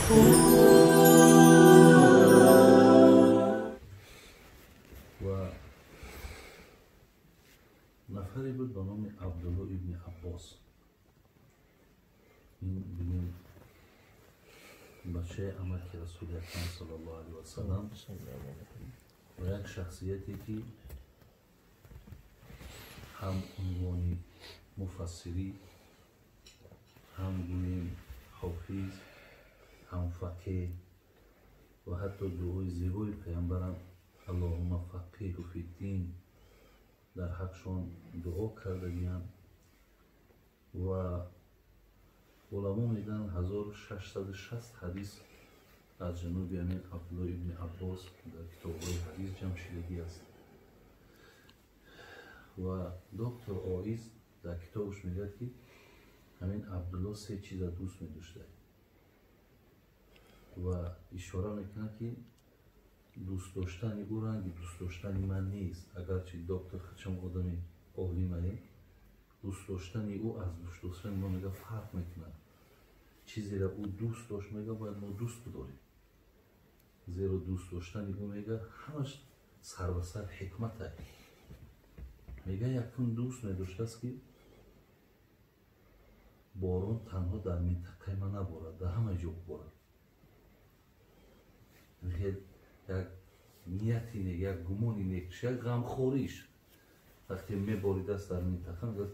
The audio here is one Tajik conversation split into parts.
Ва нафаре буд ба номи Абдулло ибни Аббос. Ин бинем бачаи амаки Расули Акрам саллаллоҳу алайҳи васаллам ва як шахсияте ки ҳам унвони муфассирӣ, ҳам гӯем ҳофиз, ҳам фақеҳ ва ҳатто дуои зебои паямбарам Аллоҳумма фаққиҳу фиддин дар ҳақшон дуо кардагиянд. Ва уламо мегӯянд 1660 ҳадис аз ҷаноби амин Абдулло ибни Аббос дар китобҳои ҳадис ҷамъ шудагӣ аст. Ва доктор Оиз дар китобаш мегӯяд ки ҳамин Абдулло се чиза дӯст медошта ва ишора мекунад ки дӯст доштани ӯ ранги дӯст доштани ман нест. Агарчи доктор хачам одами олимае, дӯст доштани ӯ аз дӯст доштани мо мега фарқ мекунад. Чизеро ӯ дӯст дошт, мега бояд мо дӯст бидорем, зеро дӯст доштани ӯ мега ҳамаш сар ба сар ҳикмат ай. Мега якум дӯст медоштааст ки борон танҳо дар минтақаи ман наборад, дар ҳама ҷо борад. Як нияти нек, як гумони нек, як ғамхориш вақте меборидааст дар минтақа, мегӯяд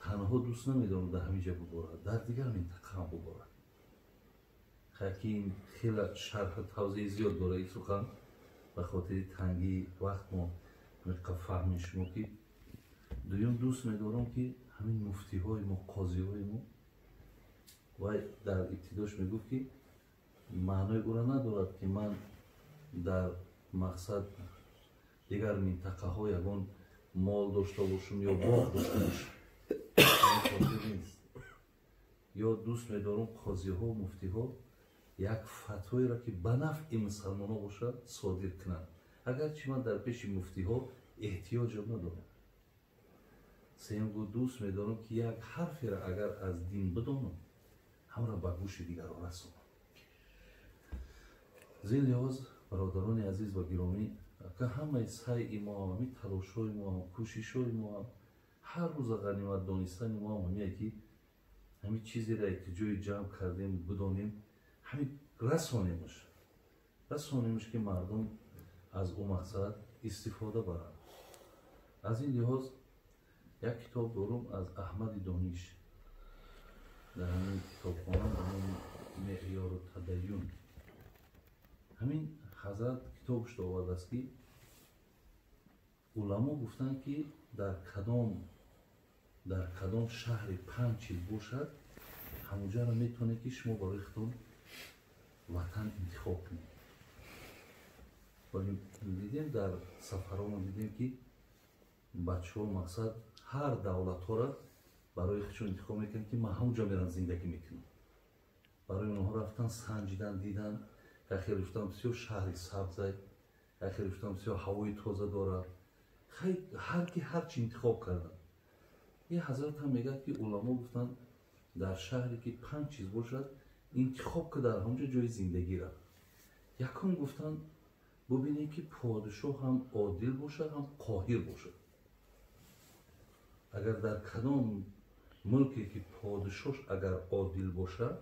танҳо дӯст намедорам дар ҳамин ҷо биборад, дар дигар минтақа ҳам биборад. Ки ин хеле шарҳу тавзеҳи зиёд дорад ин сухан, ба хотири тангии вақт мо миқа фаҳмем шумо ки дуюм дӯст медорам ки ҳамин муфтиҳои мо, қозиҳои мо, вай дар ибтидош мегуфт ки маънои ӯро надорад ки ман дар мақсад дигар минтақаҳо ягон мол дошта бошам ё боғ дошта бошам, нест. Ё дӯст медорам қозиҳо, муфтиҳо як фатвоеро ки ба нафъи мусалмонҳо бошад содир кунанд, агарчи ман дар пеши муфтиҳо эҳтиёҷам надорам. Сеюм гу дӯст медорам ки як ҳарферо агар аз дин бидонам, ҳамро ба гӯши дигарон расонам. Аз ин лиҳоз бародарони азиз ва гиромӣ, ка ҳамаи саъи мо ҳам, ҳамин талошҳои мо ҳам, кӯшишҳои мо ҳам, ҳар рӯза ғанимат донистани мо ҳам ҳамие ки ҳамин чизеро ки ҷои ҷамъ кардем бидонем, ҳамин расонемаш, расонемаш ки мардум аз ӯ мақсад истифода баранд. Аз ин лиҳоз як китоб дорум аз Аҳмади Дониш дар ҳамин китобхона ба номи Меъёру тадайюн. Ҳамин ҳазрат китобаш овардааст ки уламо гуфтанд ки дар кадом шаҳри панҷ чиз бошад, ҳамонҷаро метавонед ки шумо барои худтон ватан интихоб кунед. Вале дидем дар сафарҳо дидем ки бачаҳо мақсад ҳар давлатҳоро барои худшон интихоб мекунанд ки ман ҳамонҷо мерам зиндагӣ мекунам. Барои онҳо рафтан санҷидан, дидан, яхе гуфтам бисёр шаҳри сабзай, яхе гуфтам бисёр ҳавои тоза дорад. Ҳар ки ҳар чи интихоб карданд. Ин ҳазрат ҳам мегӯяд ки уламо гуфтанд дар шаҳре ки панҷ чиз бошад, интихоб ки дар ҳамонҷо ҷои зиндагӣ рафт. Якум гуфтанд бубинед ки подшоҳ ҳам одил бошад, ҳам қоҳир бошад. Агар дар кадом мулке ки подшоҳ агар одил бошад,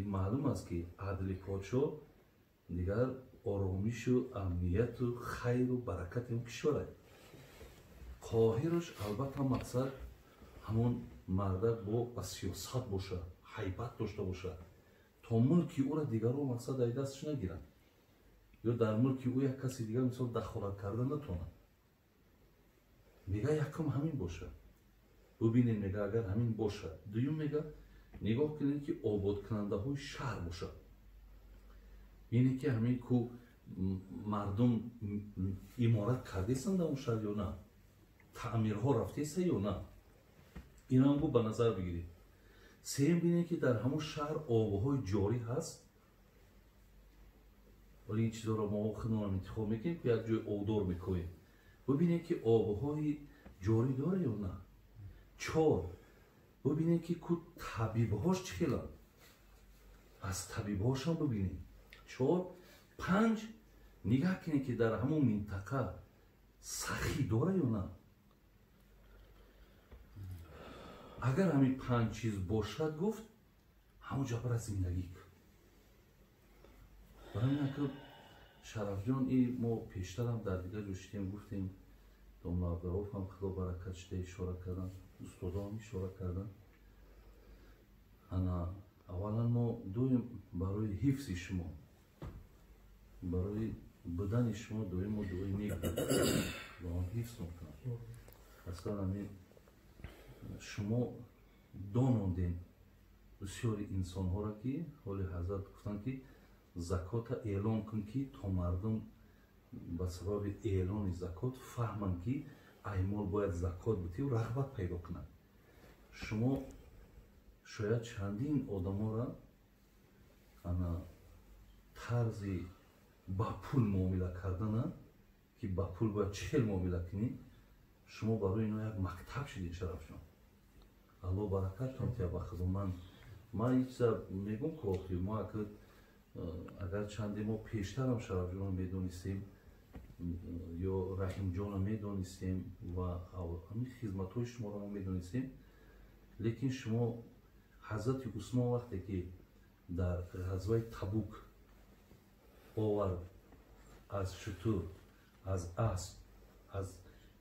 ин маълум аст ки адли подшоҳ дигар оромишу амнияту хайру баракати он кишвар аст. Қоҳираш албатта мақсад ҳамон мардак бо ба сиёсат бошад, ҳайбат дошта бошад, то мулки ӯро дигарон мақсад ай дасташ нагиранд ё дар мулки ӯ як каси дигар мисол дахолат карда натонад. Мега якум ҳамин бошад. Бубинед, мега агар ҳамин бошад. Дуюм мега нигоҳ кунед ки ободкунандаҳои шаҳр бошад. Ине ки ҳамин ку мардум иморат кардесанд дар он шаҳр ё на, таъмирҳо рафтеса ё на, инам гу ба назар бигиред. Сеюм бинед ки дар ҳамон шаҳр обҳои ҷорӣ ҳаст. Вале ин чизҳоро мо худмонам интихоб мекунем ки як ҷои обдор мекоем. Бубинед ки обҳои ҷорӣ дора ё на. Чор, бубинед ки ку табибҳош чӣ хеланд. аз табибҳошон бибинед. 4, 5 нигаҳ кунед, ки дар ҳамон минтақа сахӣ дора ё на. Агар ҳамин 5 чиз бошад, гуфт, ҳамон ҷо бара зиндагӣ кун. Барои ин ки Шарафҷон, и мо пештарам дар дигар ҷо шидем, гуфтем, домла Абдурауф ҳам худо баракат шида ишора кардан, устодоам ишора кардан. Ана аввалан мо доим барои ҳифзи шумо, барои будани шумо доим мо дуои нек он ҳифз мекунам. Аслан ҳамин шумо донондем бисёри инсонҳоро, ки ҳоли ҳазрат гуфтанд, ки закота эълон кун, ки то мардум ба сабаби эълони закот фаҳманд, ки ай мол бояд закот битию рағбат пайдо кунанд. Шумо шояд чандин одаморо ана тарзи ба пул муомила кардана, ки ба пул бояд чӣ хел муомила кунӣ, шумо барои ино як мактаб шидед, Шарафҷон. Аллоҳ баракаттон тия ба худо. Ман ҳеҷ чиза мегӯм, ки охир мо агар чанде мо пештарам Шарафҷонро медонистем ё Раҳимҷонро медонистем ва ҳамин хизматҳои шуморо мо медонистем, лекин шумо ҳазрати Усмон вақте ки дар ғазваи Табук овард аз шутур, аз асп, аз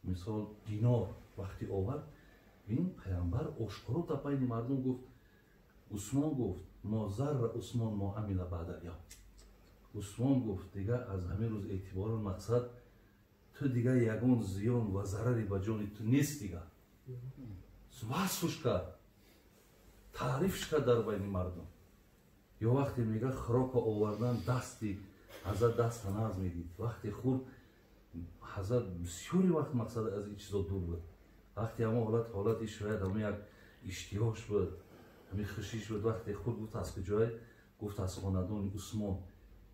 мисол динор вақти овард, ин паямбар ошкоро дар байни мардум гуфт, Усмон гуфт, мо зарра Усмон мо амила баъда ал-явм. Усмон гуфт, дигар аз ҳамин рӯз эътиборан мақсад ту дигар ягон зиён ва зараре ба ҷони ту нест, дигар васфш кард, таърифш кард дар байни мардум. Ё вақте мега хӯрока овардан, дасти ҳазрат даста наз медид, вақте хӯрд ҳазрат бисёри вақт мақсад аз ин чизо дур буд. Вақте ҳамон ҳолат, ҳолати шояд ҳамон як иштиҳош буд, ҳамин хушиш буд, вақте хӯрд гуфт аз куҷое? Гуфт аз хонадони Усмон.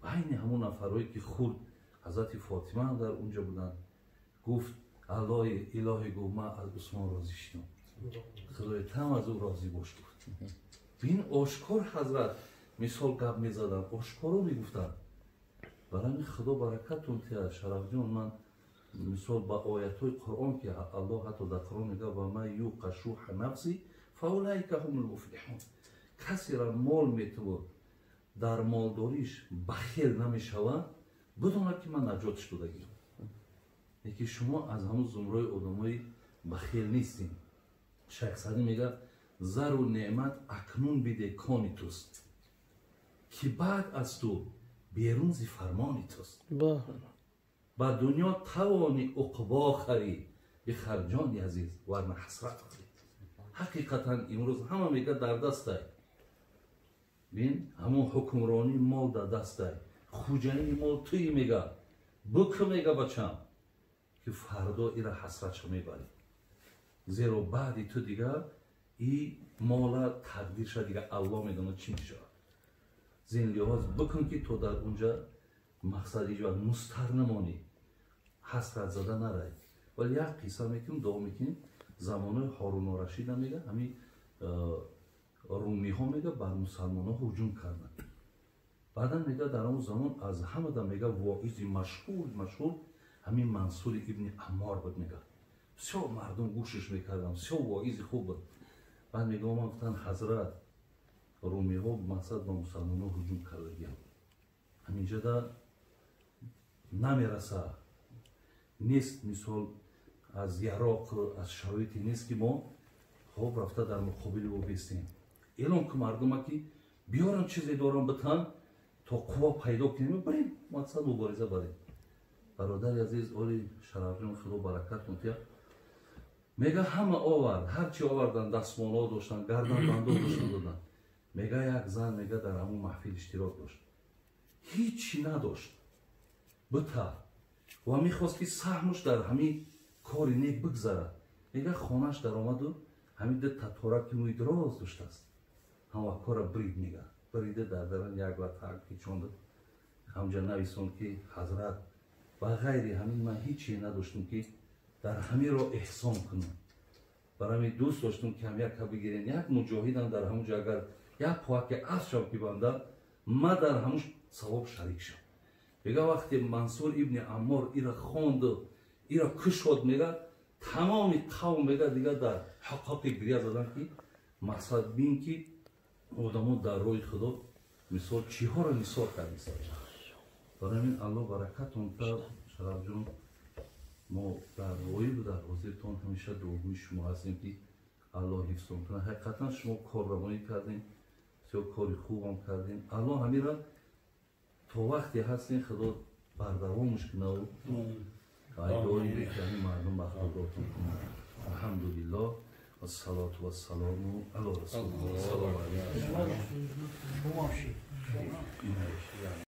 Байни ҳамон нафарҳое ки хӯрд, ҳазрати Фотима ҳам дар унҷо буданд, гуфт аллоҳи илоҳӣ, гуфт ман аз Усмон розӣ шудам, худои там аз ӯ розӣ бош, гуфт. Бин ошкор ҳазрат мисол гап мезаданд, ошкоро мегуфтанд. Барои ҳамин худо баракаттон тиҳад, Шарафҷон. Ман мисол ба оятҳои Қуръон, ки Аллоҳ ҳатто дар Қуръон мегӯяд, ва ман юқа шуҳа нафси фаулайка ҳумул муфлиҳун, касеро мол метавод дар молдориш бахел намешавад, бидонад ки ман наҷотш додагиам. Лекин шумо аз ҳамон зумрои одамои бахел нестем. Шайх Саъдӣ мегӯяд, зару неъмат акнун биде кони туст, ки баъд аз ту берун зи фармони туст. Ба дунё тавони уқбо харӣ, бихар ҷони азиз, варна ҳасрат хӯрӣ. Ҳақиқатан имрӯз ҳама мегӯяд дар дастай, бин ҳамон ҳукмронии мол дар дастай, хуҷаини мол туи, мега букр, мега бачам, ки фардо ира ҳасратшо мебарӣ, зеро баъди ту дигар и мола тақдирша дигар Аллоҳ медонад чӣ мешавад. Зин лиҳоз бикун, ки то дар унҷа мақсад ҳеҷ вақт мустар намонӣ, ҳасрат зада нарай. Вале як қисса мекунем, дуо мекунем. Замонои Ҳоруну Рашида мега ҳамин румиҳо мега бар мусалмонҳо ҳуҷум карданд. Баъдан мега дар он замон аз ҳамада мега воизи машҳур ҳамин Мансури ибни Аммор буд, мега бисёр мардум гӯшиш мекарданд, бисёр воизи хуб буд. Баъд мега омад, гуфтанд, ҳазрат, румиҳо мақсад ба мусалмонҳо ҳуҷум кардагиям, ҳаминҷода намераса, нест мисол аз яроқ, аз шароите нест, ки мо хоб рафта дар муқобили ӯ бестем. Эълон ку мардума, ки биёрам чизе дорам битан, то қувва пайдо кунем, барем мақсад мубориза барем. Бародари азиз, оли Шарафҷон, худо баракатон тия, мега ҳама овард, ҳарчи овардан, дастмолҳо доштан, гарданбандо доштан, додан. Мега як зан мега дар ҳамон маҳфил иштирок дошт, ҳичи надошт бита ва мехост, ки саҳмаш дар ҳамин кори нек бигзарад. Мега хонаш даромаду ҳамин ду татораки мӯи дароз доштааст, ҳама кора брид, мега брида дар даран як латак печонда, ҳамҷа нависонд, ки ҳазрат, ба ғайри ҳамин ман ҳиче надоштам, ки дар ҳаминро эҳсон кунам. Барои ҳамин дӯст доштам, ки ҳам якка бигирен, як муҷоҳидам дар ҳамон ҷо, агар як поаке асп шав, ки банда Ма дар ҳамун савоб шарик шам. Мега, вақте Мансур ибни Аммор ира хонду ира кушод, мега, тамоми қавм, мега, дигар дар ҳаққи гиря задан, ки мақсад бин, ки одамо дар роҳи Худо мисол чиҳоро нисор кард. Барои ҳамин Аллоҳ баракатон та, Шарафҷон. Мо дар ғоибу дар ҳозиртон ҳамеша дуогӯи шумо ҳастем, ки Аллоҳ ҳифзтон кунад. Ҳақиқатан шумо корравонӣ кардем, бисёр кори хубам кардем. Аллоҳ ҳамира то вақте ҳастем, Худо бардавомуш кунаву дуои беҳтарин мардум ба худотон кунад. Алҳамдулиллоҳ, вассалоту вассалому ало расулиллоҳ. Салому алайкум.